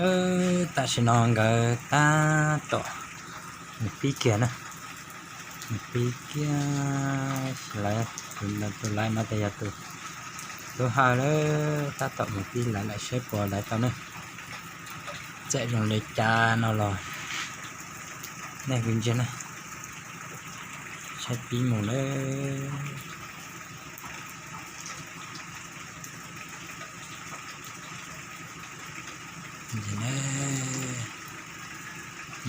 Tam sim no nkawd tab tom mus pib kiag na, mus pib kiag. Lawv, tus lawv no ces yog tus tub Hawj lawm, tab tom mus pib lawv lawm saib puas lawv tau na. Txawm zoo li cas no los nej ua ntsia na, saib pib mus lawm.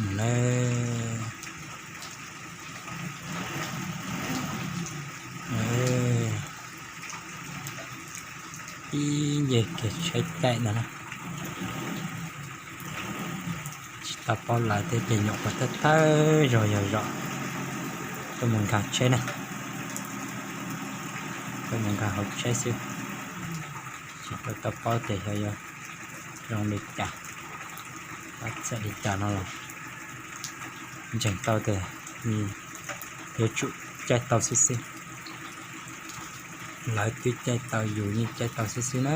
Mus lawm. Ib yam kiag tsheb caij no na. Tsis tau paub lawv thiab ces nyuam qhuav thawj thawj zaug yog zom tuaj mus nkag tsheb na, tuaj mus nkag hauv tsheb xwb. Tsis tau paub tias xyov yuav zoo li cas, tab txawm li cas no los ntseeg tau tias yuav tsum caij tau xwb xwb. Lawv twb caij tau, yus yeej caij tau xwb xwb na.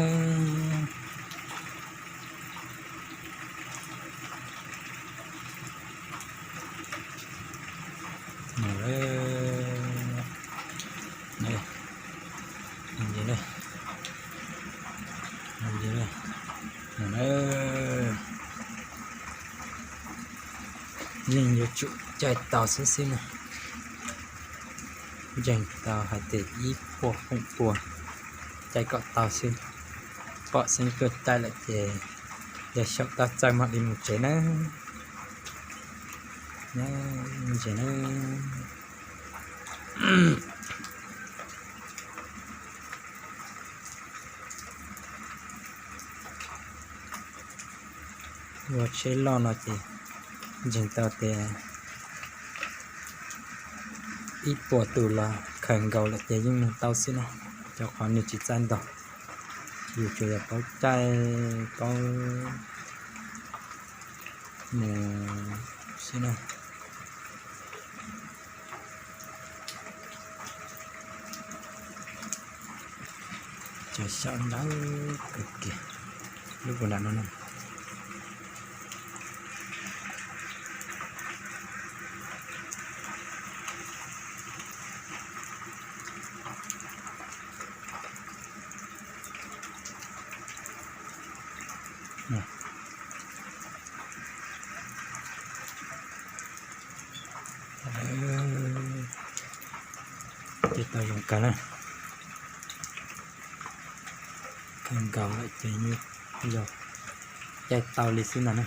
Yeej yuav tsum caij tau xwb xwb na. Ntseeg tau hais tias ib puas feem pua caij kom tau xwb. Pom xeeb tuaj caij lawm ces yog xyaum tab txawj mam li mus tsev na. Ntseeg na. Ua tsheb loj no ces ntseeg tau tias ib puas tus los khaws nkaus lawm ces yeej mus tau xwb na, rau qhov nws tsis txawj ntog. Yus tsuas yog paub caij paub mus xwb na. Cov xyaum ntau kawg kiag lub puas nram no na. Ces tau zoo kawg na. Kawg nkaus lawm ces yog caij tau li xwb ntag na.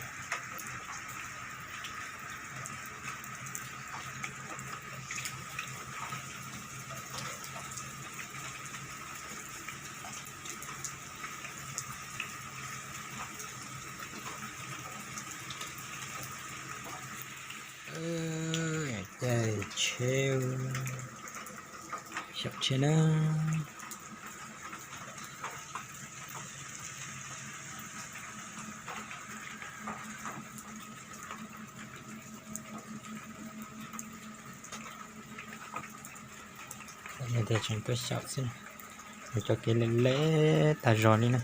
Caij tsheb, xyaum tsheb na. Tseem tuaj xyaum xwb, nws tso kev lem lem tag zog li na.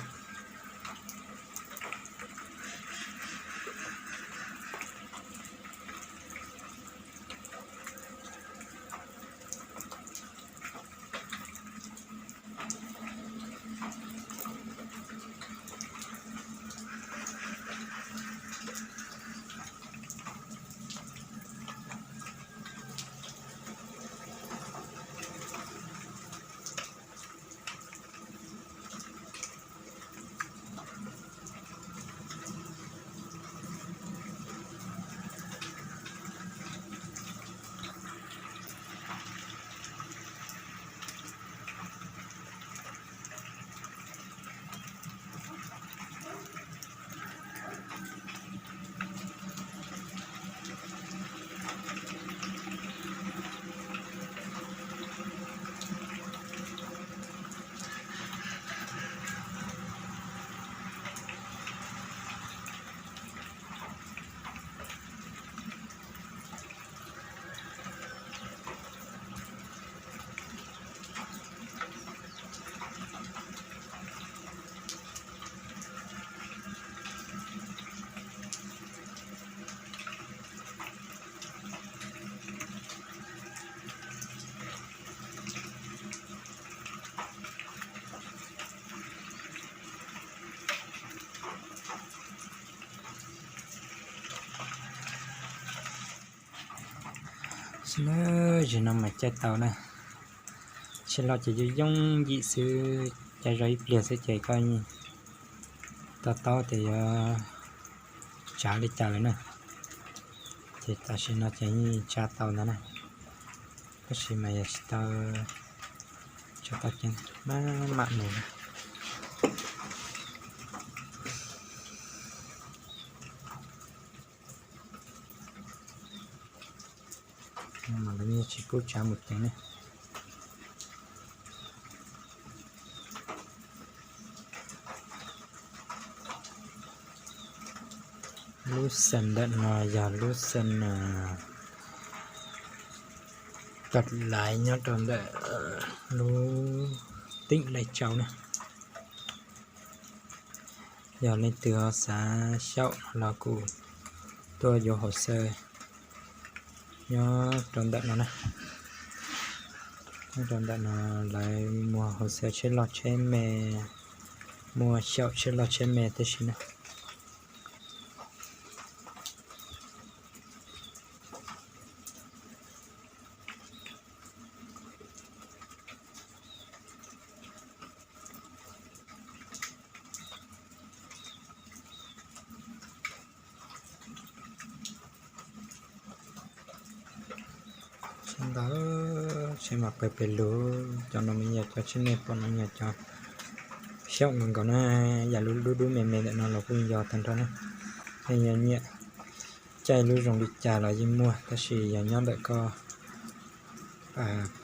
Nab, zaum no mas caij tau na, tsheb loj ces yooj yooj yim xwb, caij zog ib pliag xwb ces koj to taub tias yuav tsav li cas lawm na. Ces tam sim no ces yeej tsav tau ntag na, tab sis mas yog tsis tau, tsav tau ces maj mam mus na. Mas lawv yeej tsis pub tsav mus ceev ne. Lub xeem ntawm no yog lub xeem Toj Laiv nyob rau ntawm lub teem Laij Tsau na. Yog leej twg ho xav xyaum los kuj tuaj yuav hauv xaw nyob rau ntawm no na. Nyob rau ntawm no lawv muag hauv xaw tsheb loj tsheb me, muag xyaum tsheb loj tsheb me tib si na. Tsheb ntau, tsheb mas pawg pes lug, cov no mas yog cov tsheb nej pom no yog cov xyaum nkaus nkaus na, yam lub dub dub me me ntawm no los kuj yog tag nrho na. Nej yog nyiam caij lub zoo li cas los yeej muaj, tab sis yog nyob ntawm koj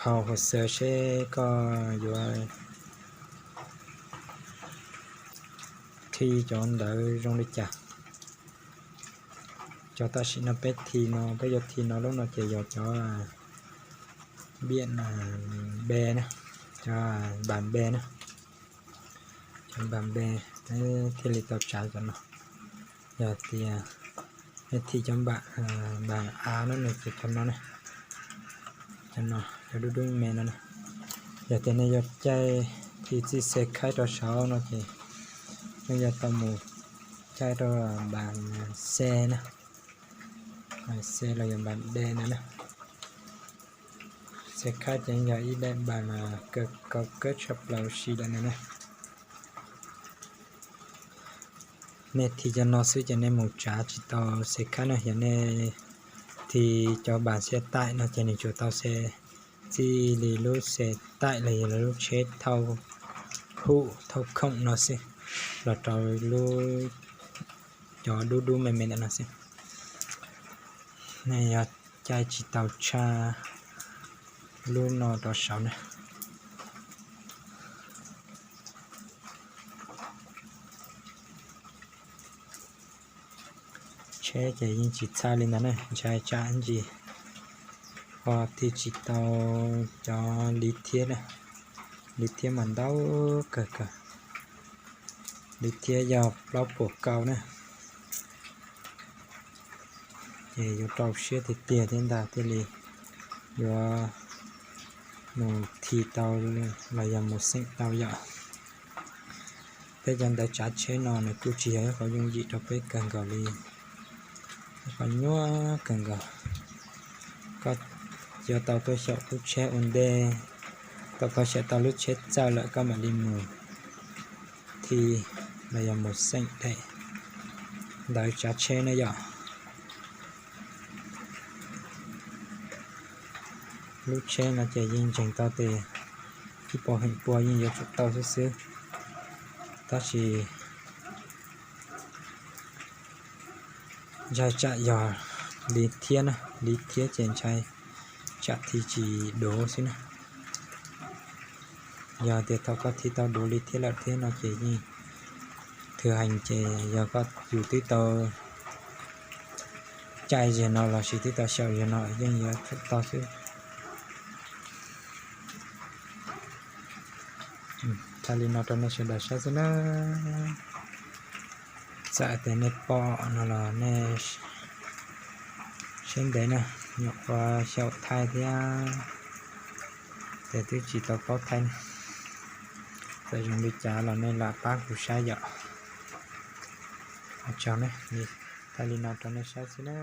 phau hauv xaw seb koj yuav khi cov ntawv zoo li cas. Cov tam sim no peb thi no, peb yuav thi no lub no ces yog cov npiam npe na, cov npam npe na, cov npam npe, peb thiaj li tau tsav cov no. Yog tias nej thi cov npam, npam av no ces cov no, cov no cov dub dub me no na. Yog tias nej yuav caij thi txij xe khaib rau saud no ces nej yuav tau mus caij rau npam xe na, xe los yog npam de no na. Xe khaib ces yog ib daim npam kaw kawg tshaj plaws si lawm no na. Nej thi cov no xwb ces nej mus tsav tsis tau xe khaib na. Yog nej thi cov npam xe taim no ces nws tsuas tau xe txij li lub xe taim los yog lub tsheb thauj hum thauj khoom no xwb, los rau lub, cov dub dub me me ntawm no xwb. Nej yog caij tsis tau tshaj lub no rau saud na. Tsheb ces yeej tsis txhaj li ntawd na, ntshai tsam ntsis ho thi tsis tau cov liv thiab na. Liv thiab mas ntau kawg kawg, liv thiab yog plaub puas kau na. Ces yuav rau siab tiag tiag thiab ntag thiaj li yuav mus thi tau los yog mus xeem tau yom. Peb cov ntawv tsav tsheb no nws kuj tsis yog ib qhov yooj yim rau peb kawg nkaus li, ib qhov nyuaj kawg nkaus. Koj yuav tau tuaj xyaum lub tsheb ua ntej, tau koj xyaum tau lub tsheb txawj lawm koj mam li mus thi los yog mus xeem daim ntawv tsav tsheb na yom. Lub tsheb no ces yeej ntseeg tau tias ib puas feem pua yeej yuav tsum tau xwb xwb, tab sis ntshai tsam yog liv thiab na, liv thiab ces ntshai tsam thi tsis duav xwb na. Yog tias thaum koj thi tau duav liv thiab lawm thiab no ces yeej thwm heev ces yog koj yus twb tau caij zag no lossis twb tau xyaum zag no yeej yuav tsum tau xwb. Thaij li no rau nej sawv daws saib xwb na. Txawm tias nej pom no los nej siab ntev na, nyuam qhuav xyaum thaij thiab ces twb tsis tau paub thaij na. Txawm zoo li cas los nej lam pab kuv saib yom. Tsaug na, thaij li no rau nej saib xwb na.